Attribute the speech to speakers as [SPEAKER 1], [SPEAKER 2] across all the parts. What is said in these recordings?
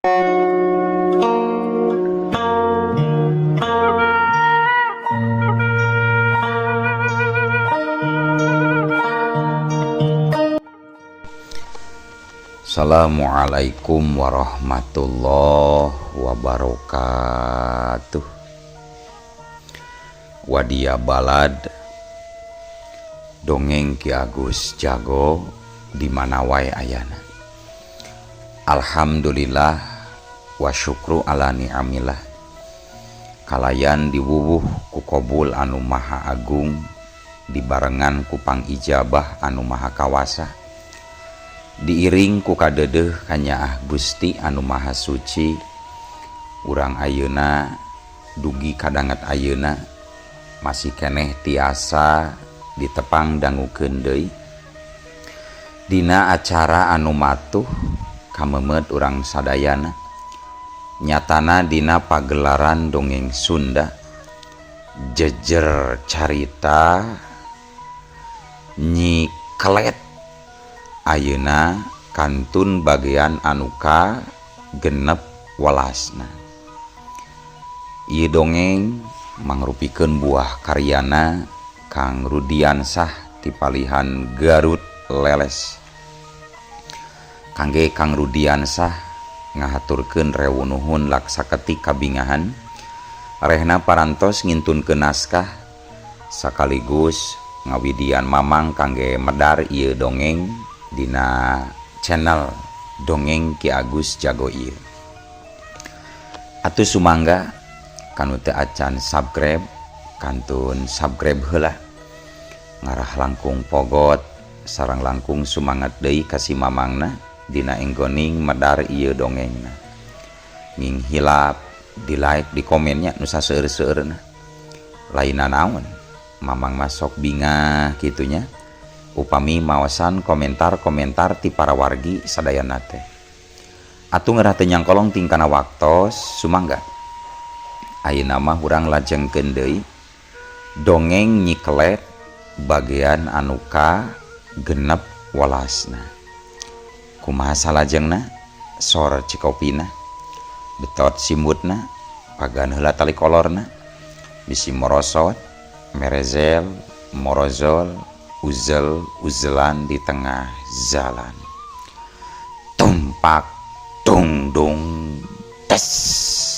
[SPEAKER 1] Assalamualaikum warahmatullahi wabarakatuh. Wadia balad dongeng Ki Agus Jago di mana wae ayana. Alhamdulillah wa syukru ala ni'amillah. Kalayan diwuwuh ku kobul anu maha agung dibarengan ku pangijabah anu maha kawasa. Diiring ku kadedeuh kanyaah Gusti anu maha suci. Urang ayeuna dugi kadanget ayeuna masih keneh tiasa ditepang dangukeun deui. Dina acara anu matuh kamemet urang sadayana nyatana dina pagelaran dongeng Sunda jejer carita Nyi Kelet ayeuna kantun bagian anu ka genep welasna. Ieu dongeng mangrupikeun buah karyana Kang Rudiansah ti palihan Garut Leles. Kangge Kang Rudiansah ngahaturkeun rewu nuhun laksaketik kabingahan rehna parantos ngintunkeun naskah sakaligus ngawidian mamang kangge medar ieu dongeng dina channel Dongeng Ki Agus Jago ieu. Atuh sumangga kanu teu acan subscribe kantun subscribe heula ngarah langkung pogot sareng langkung sumangat deui ka si mamangna dina enggoning medar ieu dongengna. Nging hilap di like di komennya nu saseueur-seueurna. Lainna naon mamang masok bingah kitunya upami maosan komentar-komentar ti para wargi sadayana teh. Atuh ngerah teu nyangkolong tingkana waktos sumangga. Ayeuna mah urang lajengkeun deui dongeng Nyi Kelet bagian anu ka genep welasna. Kumaha salajengna sor cikopina betot simbutna pagan heula tali kolorna bisi morosot merezel morozol uzel uzelan di tengah jalan tumpak dung dung tes.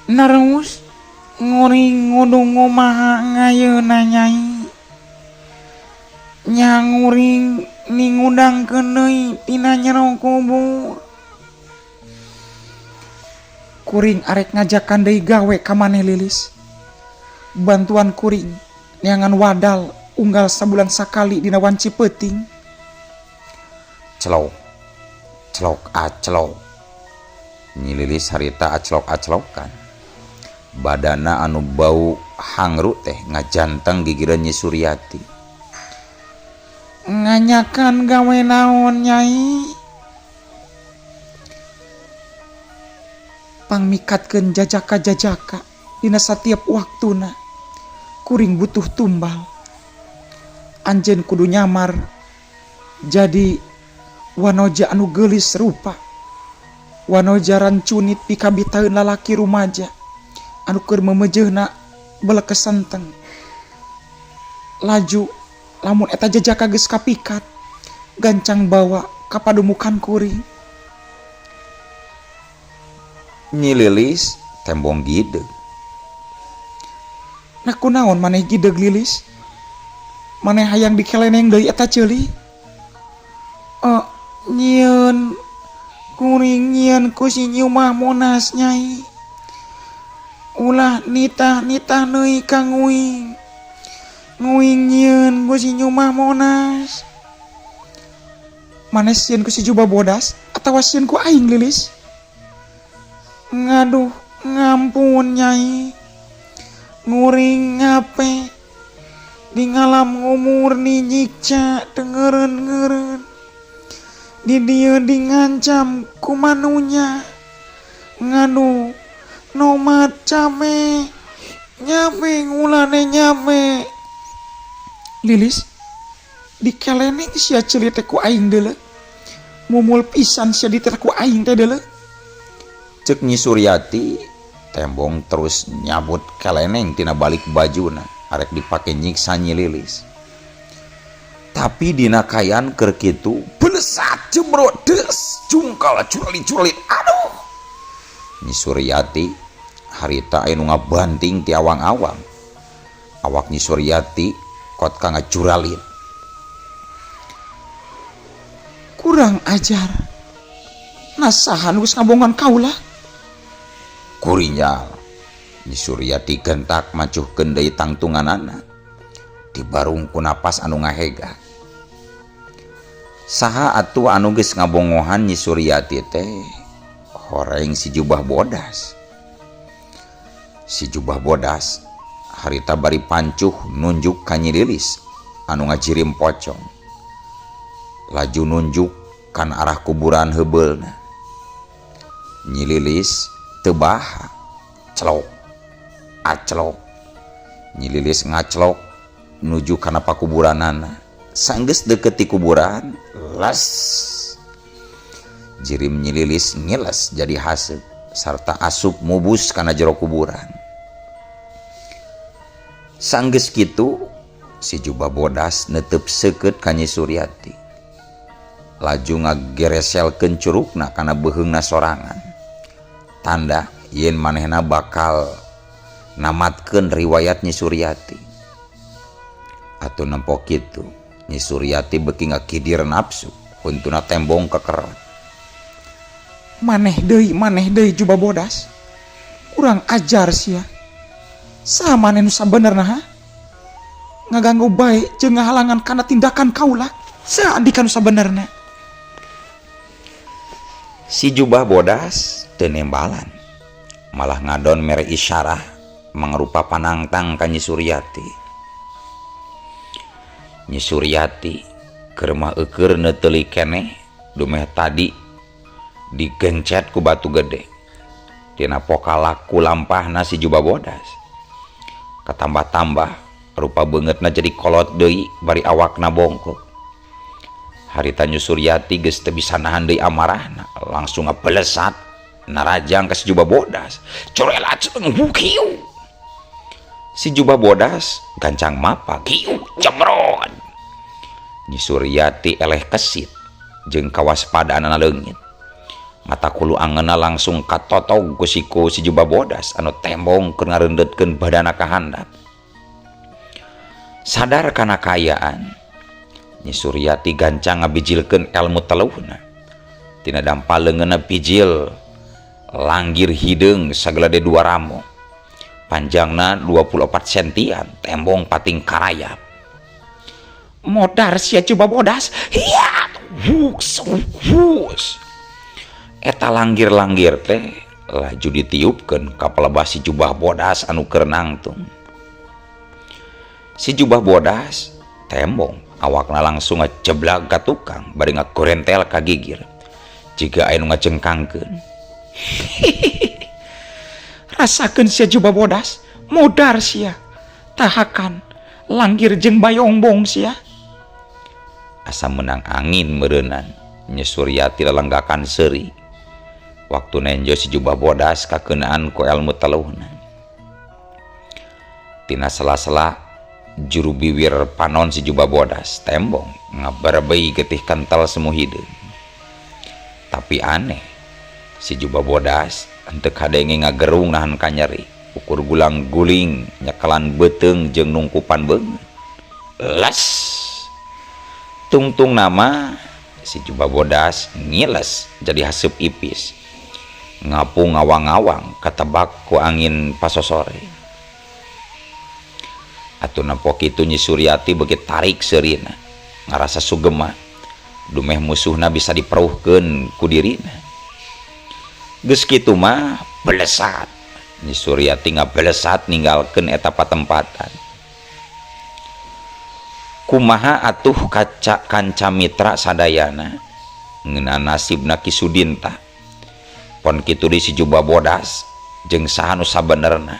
[SPEAKER 2] Narus nguring ngudungu maha ngayeuna nyai. Nya nguring ningudangkeun deui tina jero kubur. Kuring arek ngajakan deui gawe ka maneh Lilis. Bantuan kuring neangan wadal unggal sabulan sakali dina wanci peuting.
[SPEAKER 1] Celok celok acelok. Nyi Lilis harita acelok-acelokan. Badana anu bau hangru teh ngajanteng gigireun Nyi Suryati.
[SPEAKER 2] Nganyakan gawe naon nyai? Pangmikatkeun jajaka-jajaka dina satiap waktuna. Kuring butuh tumbal. Anjeun kudu nyamar jadi wanoja anu geulis rupa. Wanoja rancunit pikabitaeun lalaki rumaja anu keur memejeuna belekes senteng. Laju lamun eta jajaka geus kapikat gancang bawa ka padumukan kuring.
[SPEAKER 1] Nyi Lilis tembong gideg.
[SPEAKER 2] Nah kunaon maneh gideg Lilis? Maneh hayang dikeleneng deui eta ceuli? Nyieun kuring nyieun ku si Nyumah Monas nyai. Ulah nitah-nitah deui ka nguing. Nguing nyieun ku si Nyumah Monas. Maneh sieun ku si Juba Bodas atawa sieun ku aing Lilis? Ngaduh ngampun nyai. Nguring ngape. Di ngalam ngumur ni nyikca teu ngeureun-ngeureun. Di dieu dingancam ku manunya. Ngadu nomat came nyame ngulane nyame. Lilis dikeleneng sia ceuli teh ku aing deuleu. Mumul pisan sia diter ku aing teh deuleu.
[SPEAKER 1] Cek Nyi Suryati tembong terus nyabut keleneng tina balik bajuna arek dipake nyiksa Nyi Lilis. Tapi dina kayan keur kitu belesat jemro des jungkal curali-curalit aduh. Nyi Suryati harita aya nu ngabanting ti awang-awang. Awak Nyi Suryati kot ka ngacuralit.
[SPEAKER 2] Kurang ajar. Nasahan geus ngabongan kaula.
[SPEAKER 1] Kurinyal. Nyi Suryati gentak macuhkeun deui tangtunganana. Dibarung ku napas anu ngahega. Saha atuh anu geus ngabongohan Nyi Suryati teh horeng si jubah bodas. Si jubah bodas harita bari pancuh nunjuk ka Nyi Lilis anu ngajirim pocong. Laju nunjuk kan arah kuburan heubeulna. Nyi Lilis teu baha, celok, aclok. Nyi Lilis ngaclok nuju kana pakuburanana. Sanggeus deukeut ti kuburan, les. Jirim Nyi Lilis ngiles jadi haseup sarta asup mubus kana jero kuburan. Sanggeus kitu si jubah bodas netep seukeut ka Nyi Suryati. Laju ngagereselkeun curugna kana beuheungna sorangan. Tanda yen manehna bakal namatkeun riwayat Nyi Suryati. Atuh nempo kitu Nyi Suryati beuki ngakidir nafsu, huntuna tembong kekerot.
[SPEAKER 2] Maneh deui jubah bodas. Kurang ajar sia. Saha maneh nu sabenerna ha? Ngaganggu bae jeung ngahalangan kana tindakan kaula. Saha andika nu sabenerna?
[SPEAKER 1] Si jubah bodas teu nembalan, malah ngadon mere isyarah mangrupa panangtang ka Nyi Suryati. Nyi Suryati keur mah eueur neuteuli keneh dumeh tadi digencet ku batu gede. Tina pokalak ku lampahna si jubah bodas. Katambah-tambah rupa beungeutna jadi kolot deui bari awakna bongkok. Harita Nyi Suryati geus teu bisa nahan deui amarahna, langsung ngabelesat narajang ka si jubah bodas. Corelat kiu. Si jubah bodas gancang mapa kiu jemron. Nyi Suryati eleh kesit jeung kawaspadaanana leungit. Mata kulu angeunna langsung katotog ku siku si jubah bodas anu tembong keur ngareundeutkeun badana ka handap. Sadar kana kaayaan, Nyi Suryati gancang ngabijilkeun elmu teluhna. Tina dampal leungeunna bijil langgir hideung sagelede dua ramo. Panjangna 24 sentian, tembong pating karayap.
[SPEAKER 2] Modar sia jubah bodas. Hiat, wuks, wus.
[SPEAKER 1] Eta langgir-langgir teh laju ditiupkeun ka palebah si jubah bodas anu keur nangtung. Si jubah bodas tembong awakna langsung ngejeblag ka tukang bari ngagorentel ka gigir. Jiga aya nu ngajengkangkeun.
[SPEAKER 2] Rasakeun sia jubah bodas, modar sia. Tahakan langgir jeung bayongbong sia.
[SPEAKER 1] Asa menang angin meureunan Nyi Suryati lalenggakan seuri. Waktu nenjo si jubah bodas kakeunaan ku elmu teluhna. Tina sela-sela juru biwir panon si jubah bodas tembong ngabarebei getih kental semu hideung. Tapi aneh, si jubah bodas henteu kadenge ngagerung nahan kanyeri, ukur gulang-guling nyekelan beuteung jeung nungkupan beungeut. Les. Tungtung nama si jubah bodas ngiles jadi haseup ipis. Ngapung ngawang-ngawang katebak ku angin pasosore. Atuh nempo kitu Nyi Suryati beuki tarik seurina, ngarasa sugema dumeh musuhna bisa diperuhkeun ku dirina. Geus kitu mah belesat. Nyi Suryati ngabelesat ninggalkeun eta patempatan. Kumaha atuh kaca kanca mitra sadayana ngeunaan nasibna Ki Sudinta? Pon kitu di si jubah bodas jeung saha nu sabenerna?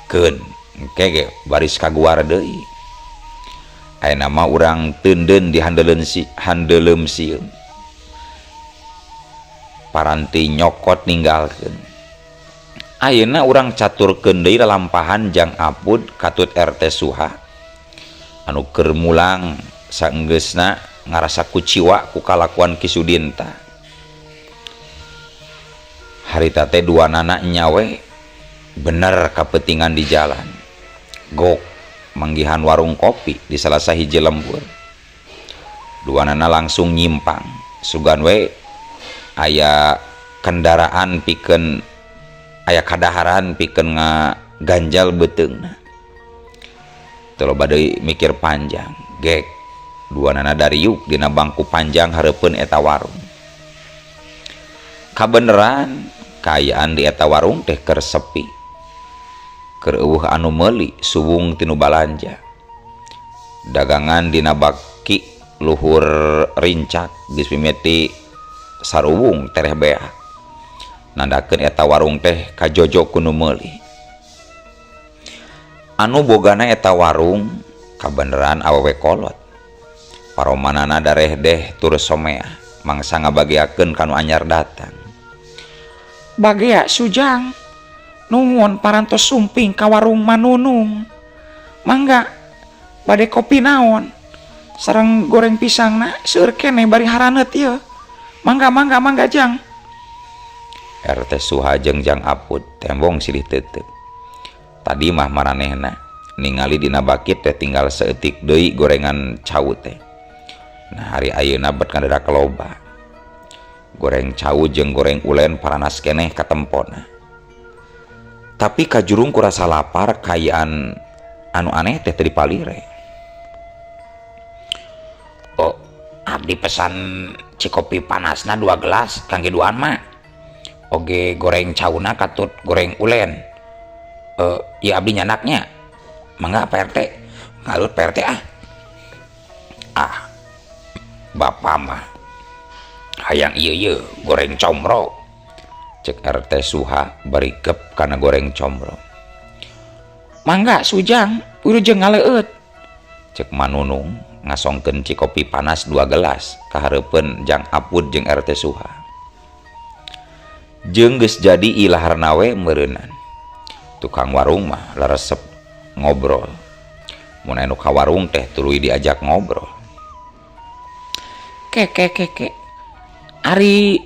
[SPEAKER 1] Keun engke ge baris kaguar deui. Ayeuna mah urang teundeun di handeleun si handeuleum sieun. Paranti nyokot ninggalkeun. Ayeuna urang caturkeun deui lalampahan Jang Apud katut RT Suha anu keur mulang saenggeusna ngarasa kuciwa ku kalakuan Ki Sudinta. Harita teh duanana nyawe bener kapetingan di jalan. Gok manggihan warung kopi di salah sahiji lembur. Duanana langsung nyimpang. Sugan we aya kendaraan pikeun aya kadaharan pikeun ngaganjal beuteungna. Teu loba deui mikir panjang. Gek duanana dariuk dina bangku panjang hareupeun eta warung. Kabeneran kaayaan di eta warung teh keur sepi. Keur eueuh anu meuli suwung tinu balanja. Dagangan dina baki luhur rincak geus mimiti saruwung tereh beak. Nandakeun eta warung teh kajojo ku nu meuli. Anu bogana eta warung kabeneran awewe kolot. Paromanana darehdeh tur someah mangsa ngabageakeun ka nu anyar datang.
[SPEAKER 2] Bagea Sujang, nuhun parantos sumping ka warung Manunung. Mangga bade kopi naon? Sareng goreng pisangna seueur keneh bari haraneut ieu. Mangga mangga mangga Jang.
[SPEAKER 1] RT Suha jeung Jang Apud tembong silih teuteuk. Tadi mah maranehna ningali dina bakit teh tinggal saeutik deui gorengan cau teh. Nah hari ayeuna bet ngadadak loba. Goreng cau jeung goreng ulen paranas keneh katempona. Tapi kajurung ku rasa lapar kaayaan anu aneh teh teu dipalire.
[SPEAKER 3] Oh, abdi pesan cikopi panasna 2 gelas kangge duaan mah. Oge goreng cauna katut goreng ulen. Ya abdi nyanaknya. Mangga Pak RT. Ngalut Pak RT ah. Ah. Bapak mah hayang ieu ieu goreng comro.
[SPEAKER 1] Cek RT Suha bari gep kana goreng comro.
[SPEAKER 2] Mangga Sujang, wilujeng ngaleueut.
[SPEAKER 1] Cek Manunung ngasongkeun cikopi panas 2 gelas ka hareupeun Jang Apud jeung RT Suha. Jeung geus jadi ilaharna we meureunnan. Tukang warung mah laresep ngobrol. Mun anu ka warung teh tuluy diajak ngobrol.
[SPEAKER 2] Keke keke. Ari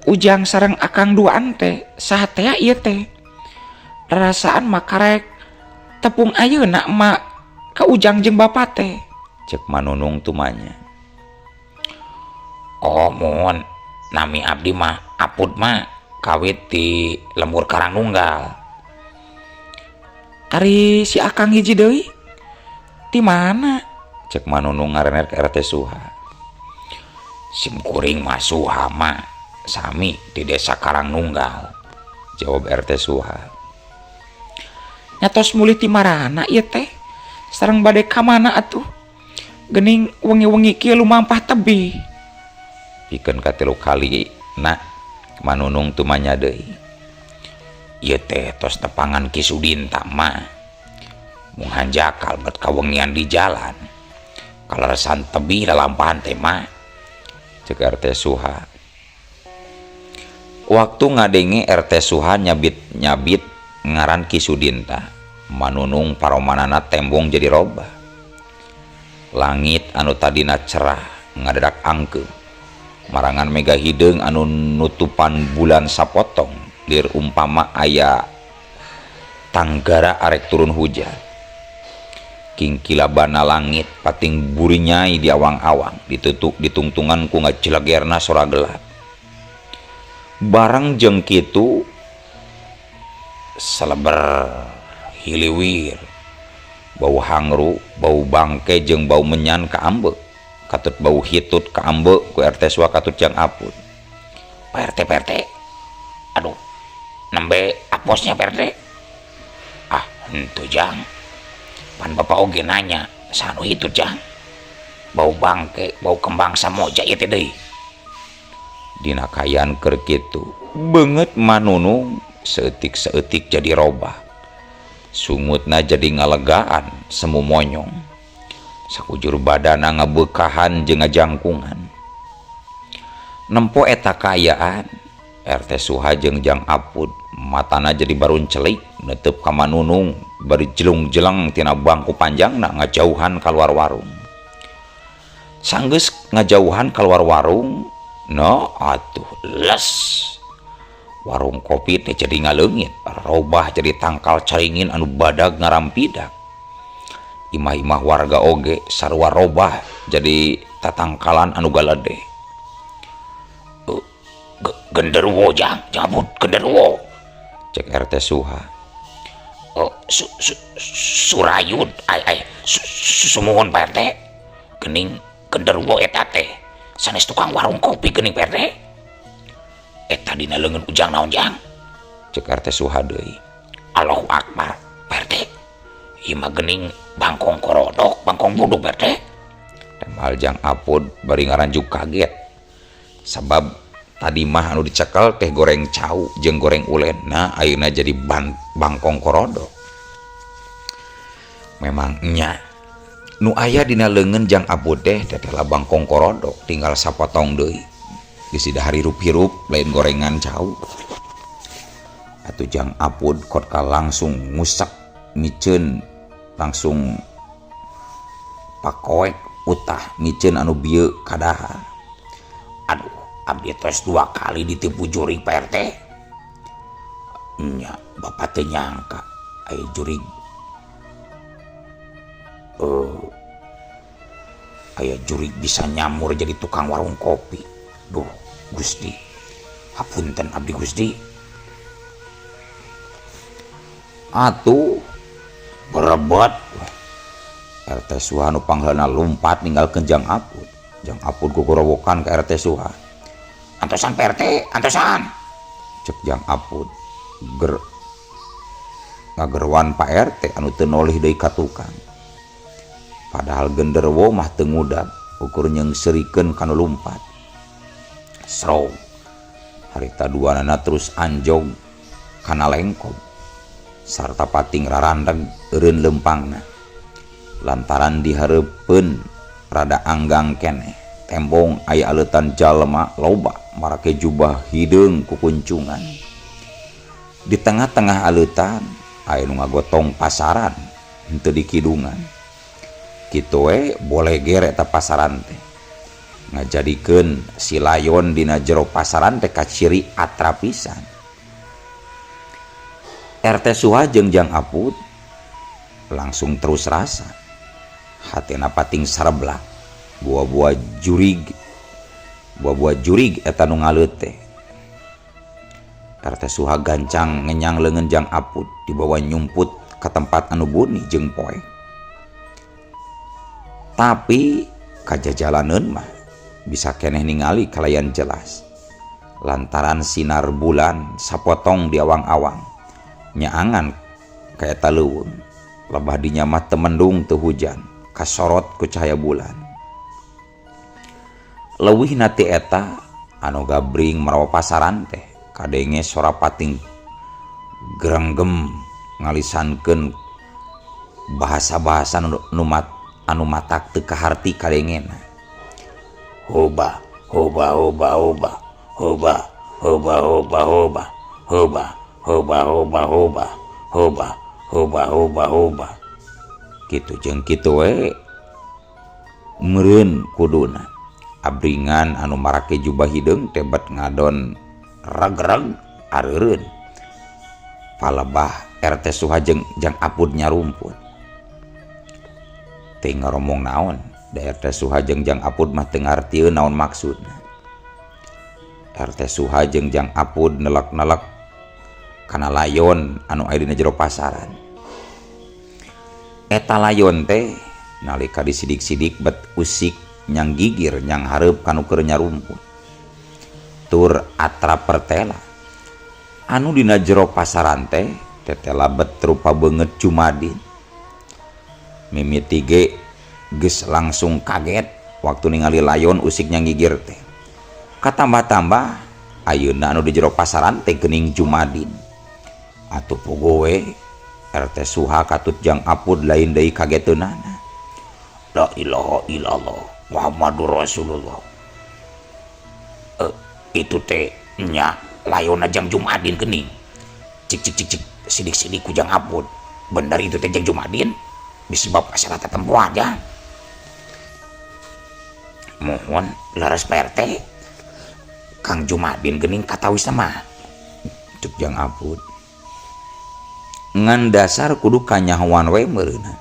[SPEAKER 2] Ujang sareng Akang duaan teh saha teh ieu teh? Rarasaan mah karek tepung ayeuna mah ka Ujang jeung bapa teh.
[SPEAKER 1] Cek Manunung tumanya.
[SPEAKER 3] Oh mun nami abdi mah Apud mah kawit di lembur Karangnunggal.
[SPEAKER 2] Ari si Akang hiji deui di mana?
[SPEAKER 1] Cek Manunung ngarener ka RT Suha.
[SPEAKER 3] Sim kuring mah Suha mah sami di desa Karangnunggal.
[SPEAKER 1] Jawab RT Suha.
[SPEAKER 2] Nyatos mulih ti marana ieu teh? Sareng bade ka mana atuh? Geuning wengi-wengi kieu lumampah tebih.
[SPEAKER 1] Pikeun katilu kali na Manunung tumanya deui.
[SPEAKER 3] Ieu teh tos tepangan Ki Sudinta mah. Mung hanjakal bet kawengian di jalan. Kaleresan tebih lalampahan teh mah.
[SPEAKER 1] Cek RT Suha. Waktu ngadenge RT Suha nyabit-nyabit ngaran Ki Sudinta, Manunung paromanana tembong jadi robah. Langit anu tadina cerah ngadadak angkeum. Marangan mega hideung anu nutupan bulan sapotong lir umpama aya tanggara arek turun hujan. Kingkilabana langit pating burinyai di awang-awang ditutup ditungtungan ku ngajelegerna sora gelap. Barang jeung kitu
[SPEAKER 3] seleber hiliwir
[SPEAKER 1] bau hangru, bau bangke jeung bau menyan kaambe, katut bau hitut kaambe ku RT Suha katut Jang Apud.
[SPEAKER 3] Pak RT, Pak RT. Aduh, nembe aposnya Pak RT. Ah, henteu Jang. Pan bapak oge nanya, Sanu itu jang bau bangke bau kembang samoja ieu teh deui.
[SPEAKER 1] Dina kaayaan keur kitu beungeut Manunung saeutik-saeutik jadi robah. Sungutna jadi ngalegaan semu monyong. Sakujur badana ngabeukahan jeung ngajangkungan. Nempo eta kaayaan RT Suha jeung Jang Apud matana jadi baruncelik netep ka Manunung bari jelung-jeleng tina bangku panjangna ngajauhan kaluar warung. Sanggeus ngajauhan kaluar warung, no atuh les. Warung kopi teh jadi ngaleungit, robah jadi tangkal caringin anu badag ngarampidak. Imah-imah warga oge sarua robah jadi tatangkalan anu galede.
[SPEAKER 3] Genderuwo jang, jabut genderuwo.
[SPEAKER 1] Cek RT Suha.
[SPEAKER 3] Oh, surayud ai ai sumuhun Pak RT. Gening genderuwo eta teh. Sanes tukang warung kopi gening Pak RT. Eta dina leungeun ujang naon jang?
[SPEAKER 1] Cek RT Suha deui.
[SPEAKER 3] Allahu Akbar Pak RT. Ieu mah gening bangkong korodok, bangkong buduk Pak RT.
[SPEAKER 1] Temal Jang Apud bari ngaranjuk kaget. Sabab tadi mah anu dicekel teh goreng cau jeung goreng ulen, nah ayeuna jadi bangkong korodok. Memang nya nu aya dina leungeun Jang Apud teh tetela bangkong korodok tinggal sapotong deui. Geus dahar hirup-hirup lain gorengan cau. Atuh Jang Apud kotka langsung ngusak miceun langsung pakoek utah miceun anu bieu kadahar.
[SPEAKER 3] Aduh, abdi tos 2 kali ditipu jurig Pak RT. Nya, bapak teu nyangka aya jurig. Aya jurig bisa nyamur jadi tukang warung kopi. Duh, Gusti. Hapunten abdi Gusti.
[SPEAKER 1] Atuh
[SPEAKER 3] berebet.
[SPEAKER 1] RT Suha nu pangheulna lumpat ninggalkeun Jang Apud. Jang Apud gogorowokan ka RT Suha.
[SPEAKER 3] Antosan Pak RT, antosan.
[SPEAKER 1] Cek Jang Apud ger ngagerwan Pak RT anu teu nolih deui ka tukang. Padahal genderuwo mah teu ngudag, ukur nyeungseurikeun kana lumpat. Srog. Harita duanana terus anjog kana lengkob. Sarta pating rarandeg eureun leumpangna. Lantaran dihareupeun rada anggang keneh. Tembong aya aleutan jalma loba marake jubah hideung kukuncungan. Di tengah-tengah aleutan aya nu ngagotong pasaran henteu dikidungan. Kitu we boleh gere eta pasaran teh. Ngajadikeun si layon dina jero pasaran teh kaciri atra pisan. RT Suha jeung Jang Apud langsung terus rasa. Hatena pating sareblak. Buah-buah jurig, buah-buah jurig eta nu ngaleut teh. RT Suha gancang ngenyang leungeun Jang Apud dibawa nyumput ka tempat anu buni jeung poe. Tapi kajajalaneun mah bisa keneh ningali kalayan jelas. Lantaran sinar bulan sapotong di awang-awang nyaangan ka eta leuweung. Lebah dinya mah teu mendung teu hujan, kasorot ku cahaya bulan. Leuwih na ti eta anu gabring marawa pasaran teh kadenge sora pating gerenggem ngalisankeun bahasa-bahasa anu matak teu kaharti kadengena.
[SPEAKER 3] Hoba, hoba, hoba, hoba, hoba, hoba, hoba, hoba, hoba, hoba, hoba, hoba, hoba, hoba, hoba, hoba.
[SPEAKER 1] Kitu jeung kitu we meureun kuduna. Abringan anu marake jubah hideung tebet ngadon reg-reg areureun. Palebah RT Suha jeung Jang Apud nyarumput. Teu ngaromong naon, da RT Suha jeung Jang Apud mah teu ngartieun naon maksudna. RT Suha jeung Jang Apud nelek-nelek kana layon anu aya dina jero pasaran. Eta layon teh nalika disidik-sidik bet usik nyang gigir nyang hareup kanu keur nyarumput. Tur atra pertela anu dina jero pasaran teh tetela bet rupa beungeut Jumadin. Mimiti ge Geus langsung kaget waktu ningali layon usik nyangigir teh. Katambah-tambah ayeuna anu di jero pasaran teh geuning Jumadin. Atuh puguh we RT Suha katut Jang Apud lain deui kageteunana. La ilaha illallah Muhammadur Rasulullah. Itu teh nya layona Jang Jumadin geuning. Cik cik cik cik sidik-sidik ku Jang Apud. Bener itu teh Jang Jumadin. Bisi bapak salah tetempo aja. Mohon leres Pak RT. Kang Jumadin geuning katawisna mah. Cek Jang Apud. Ngan dasar kudu kanyahoan we meureunna.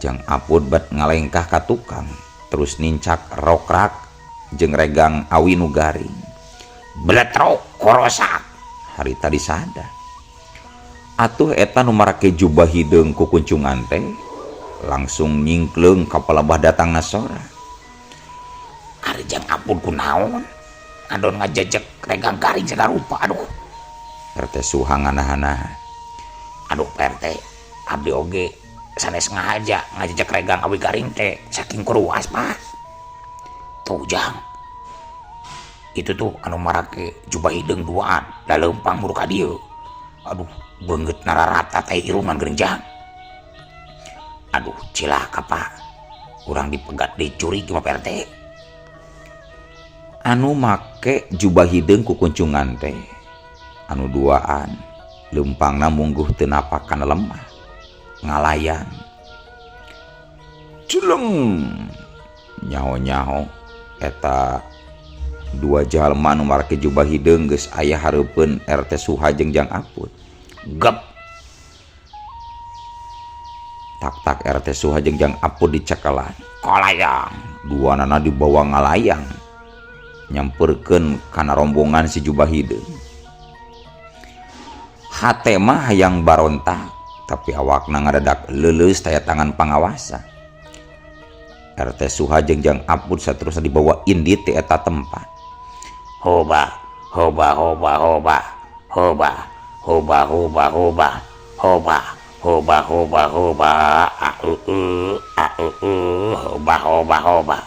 [SPEAKER 1] Jang Apud bat ngalengkah ka tukang, terus nincak rokrak jeung regang awi nu garing. Bletrok korosak harita disada. Atuh eta nu marake jubah hideung ku kuncungan teh langsung nyingkleung ka palebah datangna sora. Ari Jang Apud kunaon? Adon ngajejek regang garing sagarupa aduh. RT Suha nganah-anah. Aduh Pak RT, abdi oge sanes ngahaja ngajejek regang awi garing teh saking kuruas Pak. Tuh Jang. Itu tuh anu marake jubah hideung duaan da leumpang muru ka dieu. Aduh, beungeut nararata teh irungan geuning Jang. Aduh, cilaka Pak. Urang dipegat dicuri mah Pak RT. Anu make jubah hideung ku kuncungan teh anu duaan leumpangna mungguh teu napak kana lemah ngalayang celeng nyaho-nyaho eta dua jalma nu marake jubah hideung geus aya hareupeun RT Suha jeung Jang Apud. Gep tak-tak RT Suha jeung Jang Apud dicekelan kalayang duanana dibawa ngalayang nyamperkeun kana rombongan si jubah hideung. Hate mah hayang barontak tapi awakna ngadadak leuleus taya tangan pangawasa. RT Suha jeung Jang Apud saterusna dibawa indit ti eta tempat. Hoba hoba hoba hoba hoba hoba hoba hoba hoba hoba hoba hoba au hoba hoba hoba.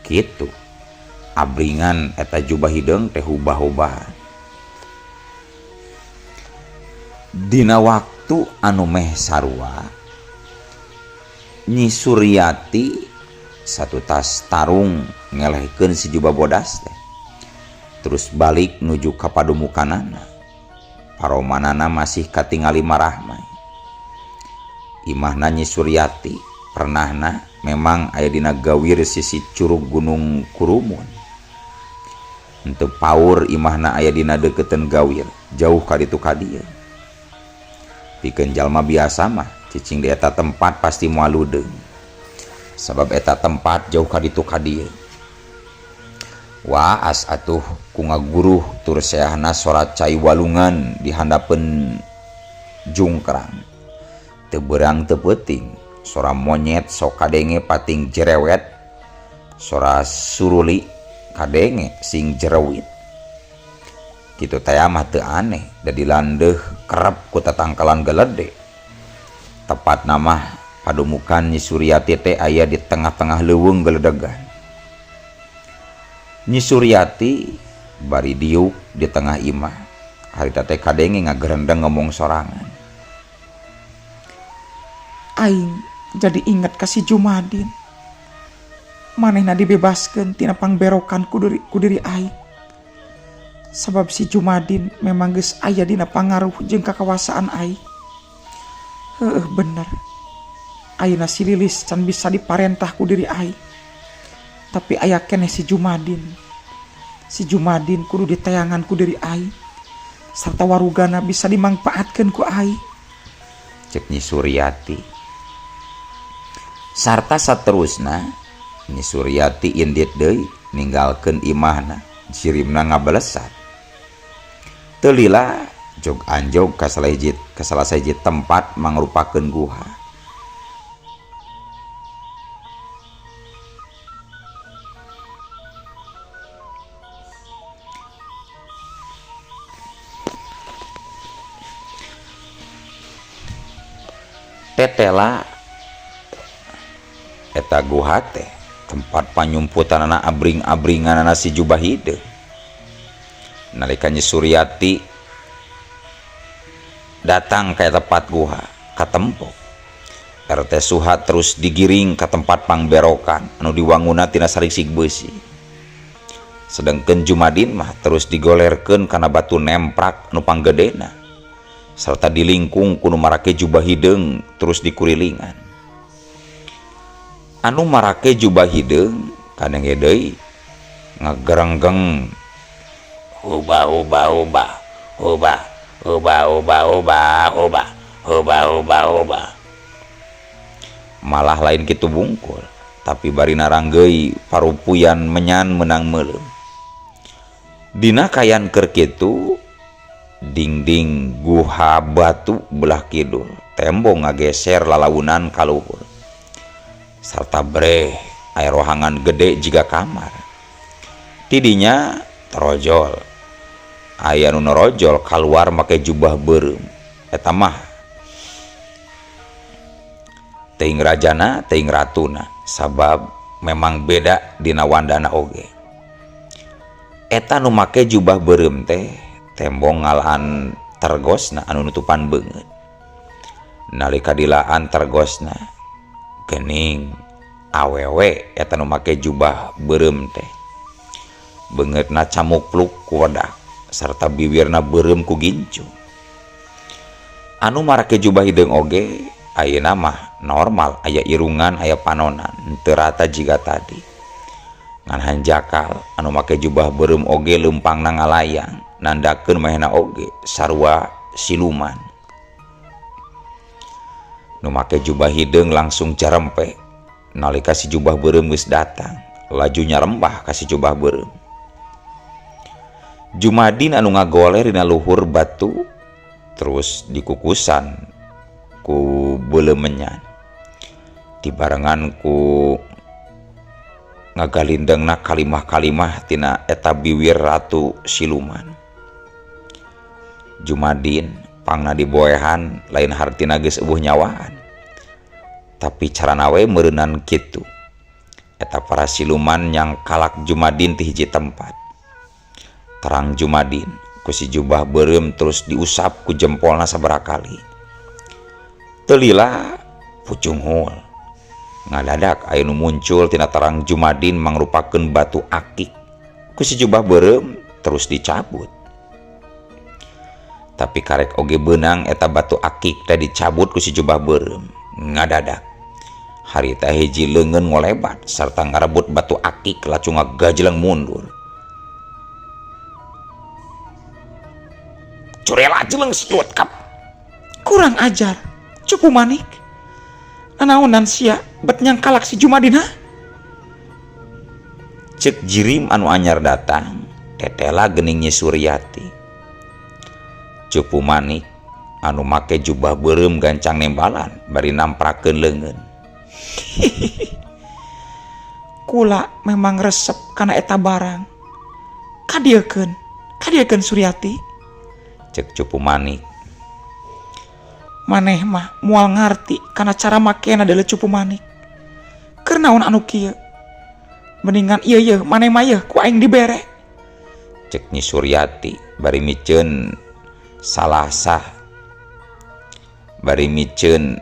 [SPEAKER 1] Kitu abringan eta jubah hideung teh hubah-hubahan. Dina waktu anu meh sarua Nyi Suryati satu tas tarung ngelehkeun si jubah bodas teh terus balik nuju ka padumukanana. Paromanana masih katingali marahmai. Imahna Nyi Suryati pernahna memang aya dina gawir sisi curug Gunung Kurumun. Henteu paur imahna aya dina deukeuteuun gawir jauh ka ditu ka dieu. Pikeun jalma biasa mah cicing di eta tempat pasti moal ludeung. Sabab eta tempat jauh ka ditu ka dieu. Waas atuh ku ngaguruh tur seahna sora cai walungan di handapeun jungkrang. Teu beurang teu peuting, sora monyet sok kadenge pating jerewet, sora suruli kadenge sing jerewit. Kitu teh mah teu aneh, da dilandeuh kerep ku tatangkalan gelede. Tepatna mah padumukan Nyi Suryati teh aya di tengah-tengah leuweung geledegan. Nyi Suryati bari diuk di tengah imah, harita teh kadenge ngagerendeng ngomong sorangan.
[SPEAKER 2] Aing jadi inget ka si Jumadin. Manehna dibebaskeun tina pangberokan ku diri aing. Sabab si Jumadin memang geus aya dina pangaruh jeung kakawasaan aing. Heueuh bener. Ayeuna si Lilis can bisa diparentah ku diri aing. Tapi aya keneh si Jumadin. Si Jumadin kudu ditayangan ku diri aing. Sarta warugana bisa dimangpaatkeun ku aing.
[SPEAKER 1] Cek Nyi Suryati. Sarta saterusna Nyi Suryati indit deui ninggalkeun imahna, jirimna ngabalesat. Teu lila jog anjog ka salah sahiji tempat mangrupakeun guha. Tetela Eta guha teh tempat panyumputanana abring-abringanana si jubah hideung. Nalika Nyi Suryati datang ka tempat guha katempo, RT Suha terus digiring ka tempat pangberokan anu diwanguna tina sariksik beusi. Sedangkan Jumadin mah terus digolerkeun kana batu nemprak nu panggedena serta dilingkung ku nu marake jubah hideung terus dikurilingan. Anu marake jubah hideung kadenge deui ngagerenggeng
[SPEAKER 3] Ubah ubah ubah ubah ubah ubah ubah ubah ubah ubah ubah.
[SPEAKER 1] Malah lain kitu bungkul, tapi bari naranggeuy parupuyan menyan menang meuleum. Dina kayan keur kitu, dingding guha batu belah kidul tembok ngageser lalaunan ka luhur sarta breh aya rohangan gede jiga kamar. Tidinya torojol, aya nu norojol kaluar make jubah beureum. Eta mah teuing rajana teuing ratuna, sabab memang beda dina wandana oge. Eta nu make jubah beureum teh tembong ngalaan tergosna anu nutupan beungeut. Nalika dilaan tergosna geuning awewe eta nu make jubah beureum teh. Beungeutna camukluk ku wedak sarta biwirna beureum ku gincu. Anu marake jubah hideung oge ayeuna mah normal, aya irungan aya panonan, teu rata jiga tadi. Ngan hanjakal anu make jubah beureum oge leumpangna ngalayang, nandakeun manehna oge sarua siluman. Nu make jubah hideung langsung carempe nalika si jubah beureum geus datang, laju nyarembah ka si jubah beureum. Jumadin anu ngagoler dina luhur batu terus dikukusan ku beuleum menyan, dibarengan ku ngagalindengna kalimah-kalimah tina eta biwir ratu siluman. Jumadin pangna diboehan lain hartina geus eueuh nyawaan, tapi carana we meureunan kitu. Eta para siluman yang kalak Jumadin ti hiji tempat. Terang Jumadin ku si jubah beureum terus diusap ku jempolna sabaraha kali. Teu lila pucunghul ngadadak aya nu muncul tina terang Jumadin mangrupakeun batu akik. Ku si jubah beureum terus dicabut. Tapi karek oge beunang eta batu akik teh dicabut ku si jubah beureum. Ngadadak harita hiji leungeun ngolebat sarta ngarebut batu akik laju ngagajleng mundur.
[SPEAKER 3] Curela jeleng siut kap.
[SPEAKER 2] Kurang ajar, cupu manik. Nanaonan sia bet nyangkalak si Jumadin ha?
[SPEAKER 1] Cek jirim anu anyar datang, tetela geuning Nyi Suryati. Cupu manik anu make jubah beureum gancang nembalan bari namprakeun leungeun.
[SPEAKER 2] Kula memang resep kana eta barang. Kadieukeun, kadieukeun Suryati.
[SPEAKER 1] Cek cupu manik.
[SPEAKER 2] Maneh mah moal ngarti kana cara makena deuleu cupu manik. Keur naon anu kieu? Mendingan ieu yeuh maneh mah yeuh ku aing dibere.
[SPEAKER 1] Cek Nyi Suryati bari miceun salasah, bari miceun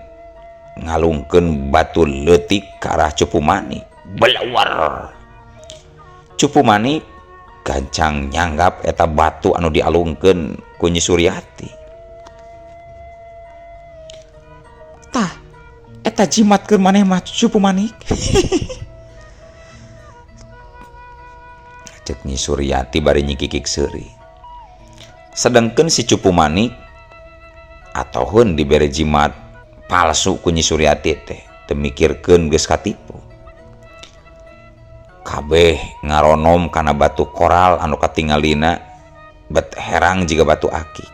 [SPEAKER 1] ngalungkeun batu leutik ka arah cupu manik.
[SPEAKER 3] Belawar.
[SPEAKER 1] Cupu manik gancang nyanggap eta batu anu dialungkeun ku Nyi Suryati.
[SPEAKER 2] Tah, eta jimat keur maneh mah cupu manik.
[SPEAKER 1] Cek Nyi Suryati bari nyikikik seuri. Sedangkeun si cupu manik atoheun dibere jimat palsu ku Nyi Suryati teh, teu mikirkeun geus katipu. Kabeh ngaronom kana batu koral anu katingalina bet herang jiga batu akik.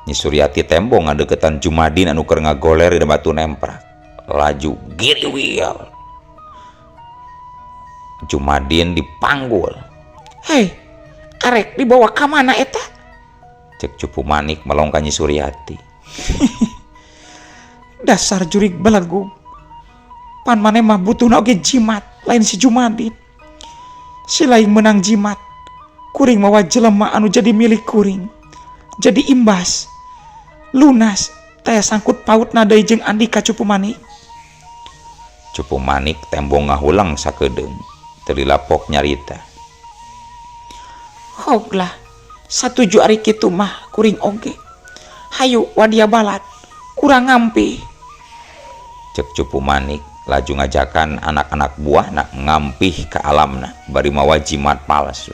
[SPEAKER 1] Nyi Suryati tembong ngadeukeutan Jumadin anu keur ngagoler dina batu nemprak. Laju giriwil. Jumadin dipanggul.
[SPEAKER 2] Hei, arek dibawa ka mana eta?
[SPEAKER 1] Cek cupu manik melong ka Nyi Suryati.
[SPEAKER 2] Dasar jurig belegug. Pan maneh mah butuhna oge jimat lain si Jumadin. Si lain menang jimat. Kuring mawa jelema anu jadi milik kuring. Jadi imbas. Lunas taya sangkut paut deui jeung Andika Cupu Manik.
[SPEAKER 1] Cupu Manik tembong ngahulang sakedeung teu dilapok nyarita.
[SPEAKER 2] Hog lah, satuju ari kitu mah kuring oge. Hayu Wadia Balat, kurang ngampi.
[SPEAKER 1] Cek Cupu Manik laju ngajakan anak-anak buahna ngampih ke alamna bari mawa jimat palsu.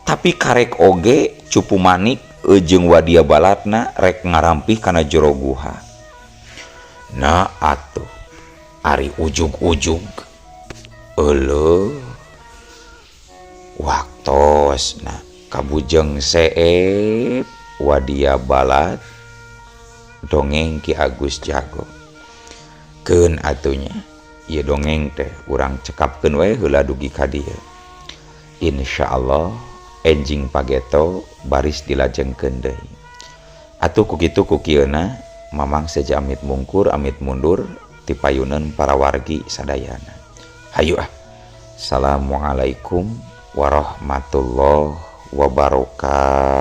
[SPEAKER 1] Tapi karek oge Cupu Manik jeung Wadia Balatna rek ngarampih kana jero guha. Nah atuh ari ujug-ujug euleuh waktosna kabujeng seep Wadia Balat dongeng Ki Agus Jago. Keun atunya ieu dongeng teh urang cekapkeun we heula dugi ka dieu. Insyaallah enjing pageto baris dilajengkeun deui. Atuh ku kitu ku kieuna Mamang seja amit mungkur amit mundur ti payuneun para wargi sadayana. Hayu ah. Assalamualaikum warahmatullahi wabarakatuh.